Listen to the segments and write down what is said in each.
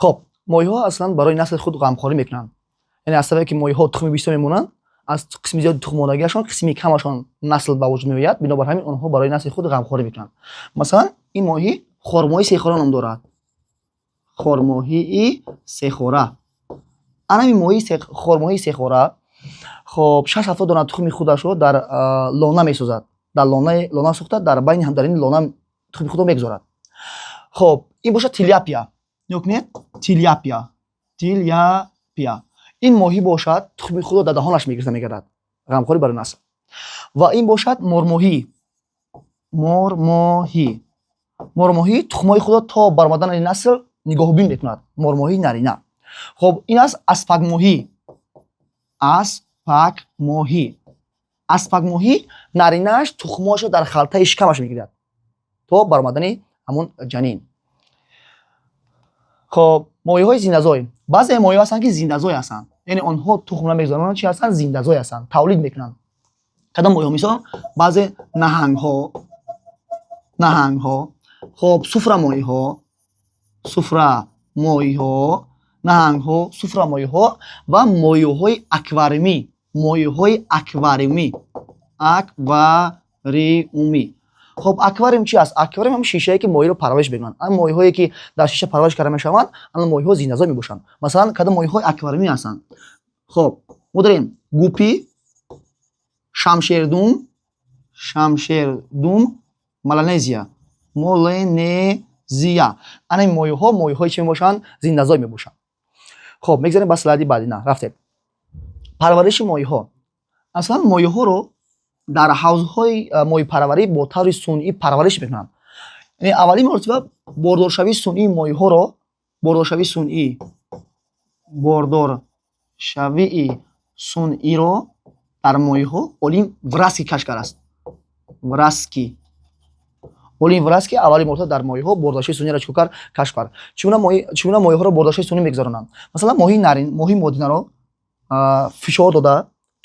Хоб, моҳиҳо аслан барои насли худ ғамхорӣ мекунанд. Яъне аз сабабе ки моҳиҳо тухми бисёр мемонанд, аз қисми зиёди тухммондагиашон қисми камашон насл ба вуҷуд меояд. Бинобар ҳамин онҳо барои насли худ ғамхорӣ мекунанд. Масалан, ин моҳӣ хормоҳии сехора ном дорад, хормоҳии сехора. Анами моҳии хормоҳии сехора, хоб, 60-70 дона тухми худашро дар лона месозад. Дар лона сохта, дар байни ҳам дар ин лона тухми худро мегузорад. Хоб, ин бошад тиляпия. Нигоҳ кунед, тиляпия, тиляпия. Ин моҳӣ бошад, тухми худро дар даҳонаш мегирифта мегардад, ғамхорӣ барои насл. Ва ин бошад мормоҳӣ, мормоҳӣ. Мормоҳӣ тухмҳои худро то баромадани насл нигоҳубин мекунад, мормоҳии нарина. Хоб, ин аст аспакмоҳӣ, аспакмоҳӣ. Аспакмоҳӣ наринааш тухмҳояшро дар халтаи шикамаш мегирад то баромадани ҳамон ҷанин. Хоб, моҳиҳои зиндазой. Баъзе моҳиҳо ҳастанд, ки зиндазой ҳастанд, яъне онҳо тухм намегузоранд. Чи ҳастанд? Зиндазой ҳастанд, тавлид мекунанд. Кадом моҳиҳо? Мисол, баъзе наҳангҳо, наҳангҳо, хоб, суфрамоҳиҳо, суфрамоҳиҳо, наҳангҳо, суфрамоҳиҳо ва моҳиҳои аквариумӣ, моҳиҳои аквариумӣ, аквариумӣ. Хоб, аквариум чи аст? Аквариум ҳам шишае, ки моҳиро парвариш мекунанд. Ан моҳиҳое, ки дар шиша парвариш карда мешаванд, ан моҳиҳо зиндазой мебошанд. Масалан, кадом моҳиҳои аквариумӣ ҳастанд? Хоб, мо дорем гуппи, шамшердум, шамшердум, меланезия, моленезия. Ана ин моҳиҳо моҳиҳои чӣ мебошанд? Зиндазой мебошанд. Хоб, мегзарем ба слайди баъдӣ. На, рафтем. Парвариши моҳиҳо. Аслан моҳиҳоро дар ҳавзҳои моҳипарварӣ бо таври сунъӣ парвариш мекунанд. Яъне аввалин маротиба бордоршавии сунъии моҳиҳоро, бордоршавии сунъӣ, бордоршавии сунъиро дар моҳиҳо олим Враски кашф кардааст. Враски, олим Враски аввалин маротиба дар моҳиҳо бордоршавии сунъиро чӣ кард? Кашф кард. Чӣ гуна моҳиҳоро бордоршавии сунъӣ мегузаронанд? Масалан, моҳии нарин, моҳии модинаро фишор дода,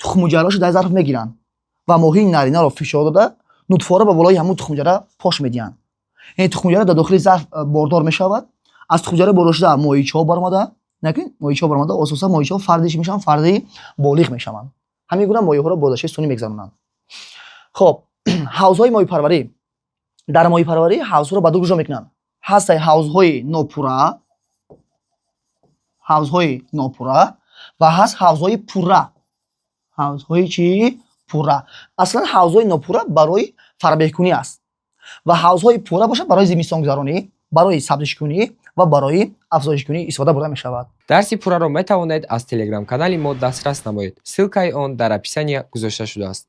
тухмуҷараашро дар зарф мегиранд ва моҳии наринаро фишор дода, нутфаро ба болои ҳамун тухмуҷара пош медиҳанд. Яъне тухмуҷара дар дохили зарф бордор мешавад. Аз тухмуҷара бордор шуда моҳичаҳо баромада, накун, моҳичаҳо баромада, асосан моҳичаҳо фарди чӣ мешаванд? Фарди болиғ мешаванд. Ҳамин гуна моҳиҳоро бордоршавии сунъӣ мегузаронанд. Хоб, ҳавзҳои моҳипарварӣ. Дар моҳипарварӣ ҳавзҳоро ба ду гурӯҳ мекунанд. Ҳастаи ҳавзҳои нопурра, ҳавзҳои нопурра ва ҳаст ҳавзҳои пурра. Ҳавзҳои чӣ? Пурра. Аслан ҳавзҳои нопурра барои фарбеҳкунӣ аст ва ҳавзҳои пурра бошад, барои зимистонгузаронӣ, барои сабзишкунӣ ва барои афзоишкунӣ истифода бурда мешавад. Дарси пурраро метавонед аз телеграм-канали мо дастрас намоед. Ссылкаи он дар описания гузошта шудааст.